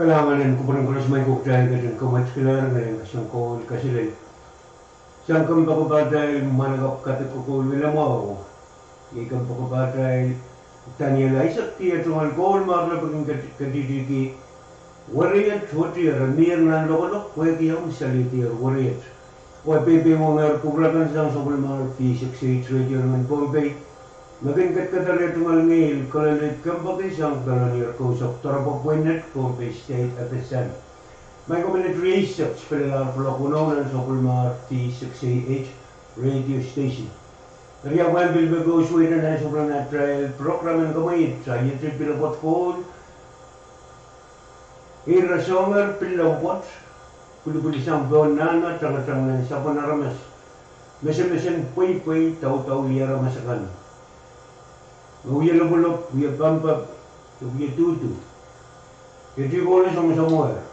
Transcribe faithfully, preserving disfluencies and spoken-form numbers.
Kalahngan en kupwuren koaros, ma I kohkitail ketin kamwet kilang, ngilen kesempwal koaros kaselel sang kompoakepatail mwahnakapw kadek kokoul lel mwahu. Iei kompoakepatail Daniel Isaac, iei tungoal koul me re lepin ket- ketidihki Weriet Wetier, e mie nan lokolok pwehki omw salihdier Weriet. Oh e peipeiwongehr kupwuren sang sapwellimomwi V six eight Radio Pohnpei, me kin kedkeder tungoal ngehi Kolonel Kempaki sang Kolonel Kousok Doropwe Pweinet, Pohnpei State F S M. Ma I komw men riei sehse, pil lahr pwulopwul nan sapwellimomwi V six eight Radio Station. Eri ahpw pil pekosweida nan sapwellimatail program en komwi, sa iei pil pwukat koul. Ira soangen pil lempwat, pwilipwil sang pohn nahna, tangatang nan sapwen aramas, mesemesen pweipwei, daudau aramas akan, me wie lopwolop, wie pampap, wie duhdu. Iei koul me soangsoangen